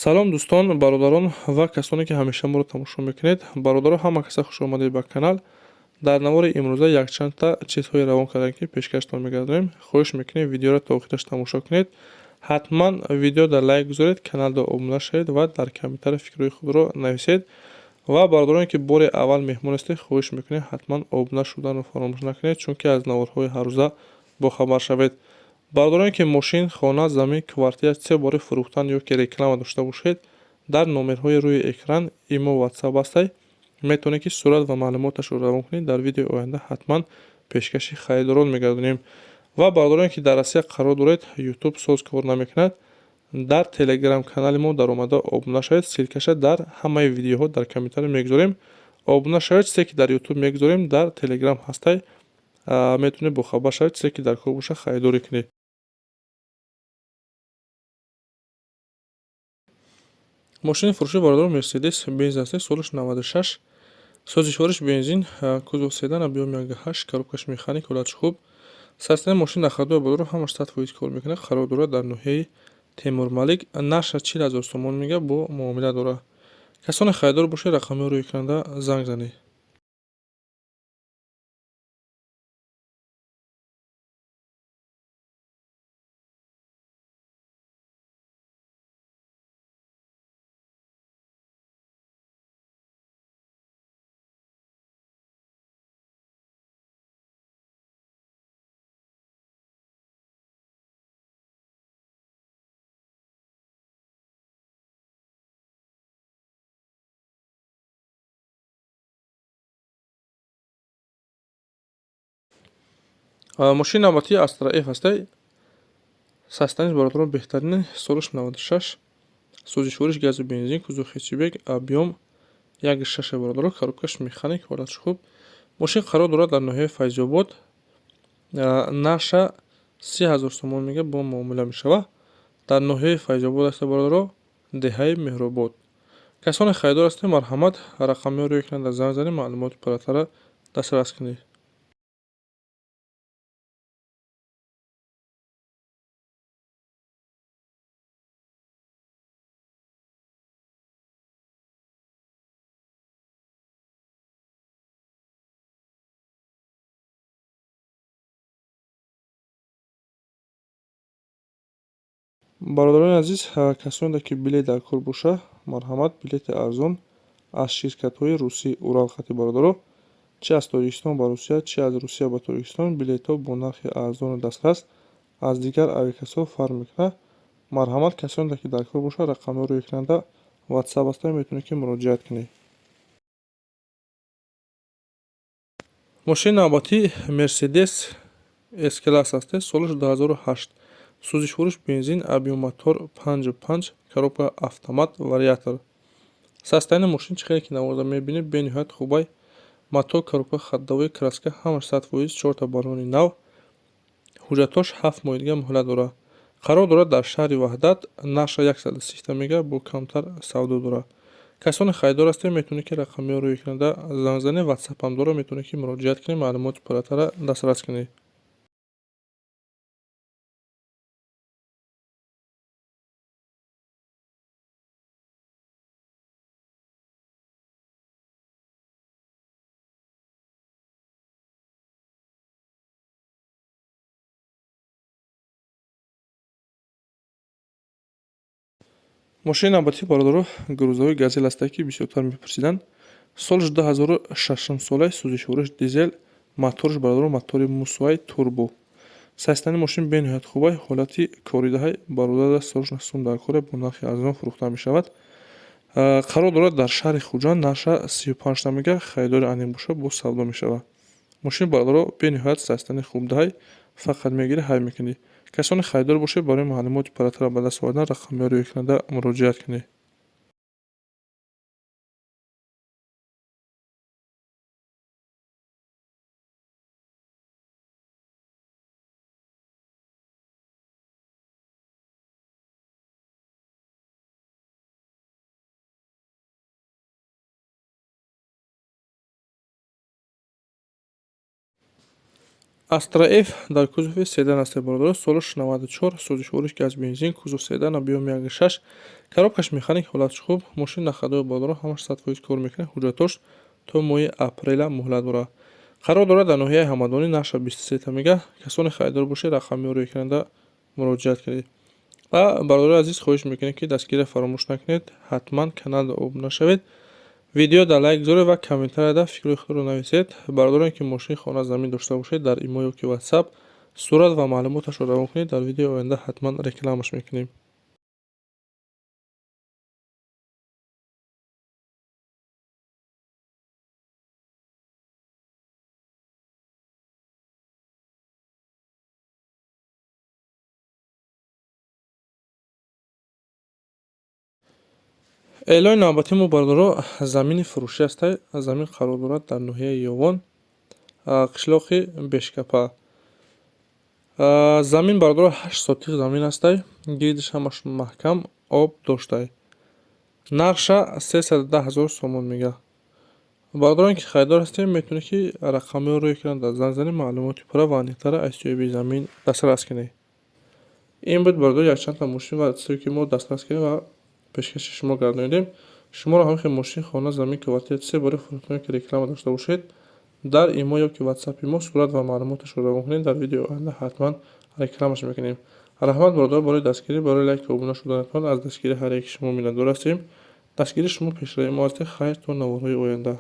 Салом, дӯстон, бародарон ва касоне, ки ҳамеша моро тамошо мекунед. Бародаро, ҳама каса хуш омадед ба канал. Дар навори имрӯза якчандта чизҳое равон кардем, ки пешкаштон мегардонем. Хоҳиш мекунем, видеоро то охираш тамошо кунед. Ҳатман видео дар лайк гузоред, каналда обуна шавед ва дар комментария фикрҳои худро нависед. Ва бародароне, ки бори аввал меҳмон ҳастед, хоҳиш мекунем, ҳатман обуна шуданро фаромӯш накунед, чунки аз наворҳои ҳаррӯза бохабар шавед. Бародароне, ки мошин, хона, замин, квартира се бори фурӯхтан ё ки реклама дошта бошед, дар номерҳои рӯи экран имо, ватсап ҳастай, метавонед, ки сурат ва маълумоташро равон кунед. Дар видеои оянда ҳатман пешкаши харидорон мегардонем. Ва бародароне, ки дар Россия қарор доред, Ютуб соз кор намекунад, дар Телеграм канали мо даромада обуна шавед. Ссылка ша дар ҳамаи видеоҳо дар комментария мегузорем. Обуна шавед. Чизе, ки дар Ютуб мегузорем, дар Телеграм ҳастай, метавонед бохабар шавед. Чизе, ки дар кор бошад, харидорӣ кунед. Мошини фурӯшӣ, бародарон, Мерседес Бенз аст, солаш 96, сӯзишвориш бензин, кузов седан, объём 1,8, коробка ш механик, ҳолатш хуб. Состояние мошин дар ходовой, бародарон, ҳамаш 100% кор мекунад. Қарор дорад дар ноҳияи Темурмалик. Нархаш 40 000 сомон мега, бо муомила дорад. Касоне харидор бошед, рақамҳои рӯи экранда занг занед. Мошини навбатии Астра Ф ҳастай. Состояние ш, бародарон, беҳтарин. Солаш 96, сӯзишвориш газу бензин, кузов хэтчбек, объём 1,6, бародарон, коробка ш механик, ҳолатш хуб. Мошин қарор дорад дар ноҳияи Файзобод. Нархша 30 000 сомон мега, бо муомила мешавад. Дар ноҳияи Файзобод аста, бародаро, деҳаи Меҳробод. Касоне харидор ҳастед, марҳамат, рақамҳои рӯи экранда занг занед, маълумоти пурратарро дастрас кунед. Бародарони азиз, касоне, ки билет дар кор боша, марҳамат, билети арзон аз ширкатҳои русӣ Урал хати. Бародаро, чи аз Тоҷикистон ба Русия, чи аз Русия ба Тоҷикистон, билетҳо бо нархи арзону дастрас, аз дигар авиакассаҳо фарқ мекунад. Марҳамат, касоне, ки дар кор бошад, рақамҳои рӯи экранда ватсап ҳастанд, метавонед, ки муроҷиат кунед. Мошини навбатӣ Мерседес С класс аст, солаш 2008, сӯзишвориш бензин, объём мотор 5,5, коробка автомат, вариатор. Состояние мошин, чӣ хеле ки наворда мебинед, бениҳоят хубай. Мотор, коробка, ходовой, краска ҳамаш 100%, чорта баллони нав. Ҳуҷҷатҳош 7 моҳи дига муҳлат дорад. Қарор дорад дар шаҳри Ваҳдат. Нархша 130 мега, бо камтар савдо дорад. Касоне харидор ҳастед, метавонед, ки рақамҳои рӯи экранда занг занед. Ватсапам дорад, метавонед, ки муроҷиат кунед, маълумоти пурратарро дастрас кунед. Мошини навбатӣ, бародаро, грузовой Газел ҳастад, ки бисёртар мепурсиданд. Солаш 2006 солай, сӯзишвориш дизел, моторш, бародаро, мотори Мусуай турбо. Состояние мошин бениҳоят хубай, ҳолати коридаҳай. Бародар, срочно сум дар коре, бо нархи арзон фурӯхта мешавад. Қарор дорад дар шаҳри Хуҷанд. Нархша 35 мега, харидори аниқ бошад, боз савдо мешавад. Мошин, бародаро, бениҳоят состояние хуб даҳай, фақат мегирӣ, ҳай мекунӣ. Касоне харидор бошед, барои маълумоти пурратарро ба даст овардан рақамҳои рӯи экранда муроҷиат кунед. Астра Ф дар кузови седан аст, бародаро, солаш 94, сӯзишвориш газ бензин, кузов седан, объём 1,6, Коробкаш механик, ҳолатш хуб, мошин на ходовой бародаро, ҳамаш 100% кор мекунад, ҳуҷҷатош то моҳи апреля муҳлат дорад. Қарор дорад дар ноҳияи Ҳамадонӣ, нархша 23 мега. Касоне харидор бошед, рақамиҳоро рӯи экранда муроҷиат кунед. Ва бародарои азиз, хоҳиш мекунем, ки дастгириро фаромӯш накунед, ҳатман каналда обуна шавед, видео дар лайк гузоред ва комментарияда фикрҳои худро нависед. Бародароне ки мошини хона, замин дошта бошед, дар имо ё ки ватсап сурат ва маълумоташро равон кунед, дар видеои оянда ҳатман рекламаш мекунем. Эълони навбатии мо, бародаро, замини фурӯшӣ ҳастай. Замин қарор дорад дар ноҳияи Ёвон, қишлоқи Бешкапа. Замин, бародаро, 8 сотих замин ҳастай, гирдиш ҳамаш маҳкам, об доштай. Нархша 310 000 сомон мега. Бародароне ки харидор ҳастем, метавонед, ки рақамҳоро рӯи экран занг занед, маълумоти пурра ва аниқтара аз соҳиби замин дастрас кунед. Ин буд, бародаро, якчандта мошин ва чизе, ки мо дастрас кардем ва пешкаши шумо гардонидем. Шуморо ҳамин хел мошин, хона, замин, квартира, чизе барои фурӯхтане, ки реклама дошта бошед, дар имо ё ки ватсапи мо сурат ва маълумоташро равон кунед, дар видеои оянда ҳатман рекламаш мекунем. Раҳмат, бародаро, барои дастгирӣ, барои лайку обуна шуданатон. Аз дастгирии ҳар яки шумо миннатдор ҳастем. Дастгирии шумо пешравии мо ҳастед. Хайр, то наворҳои оянда.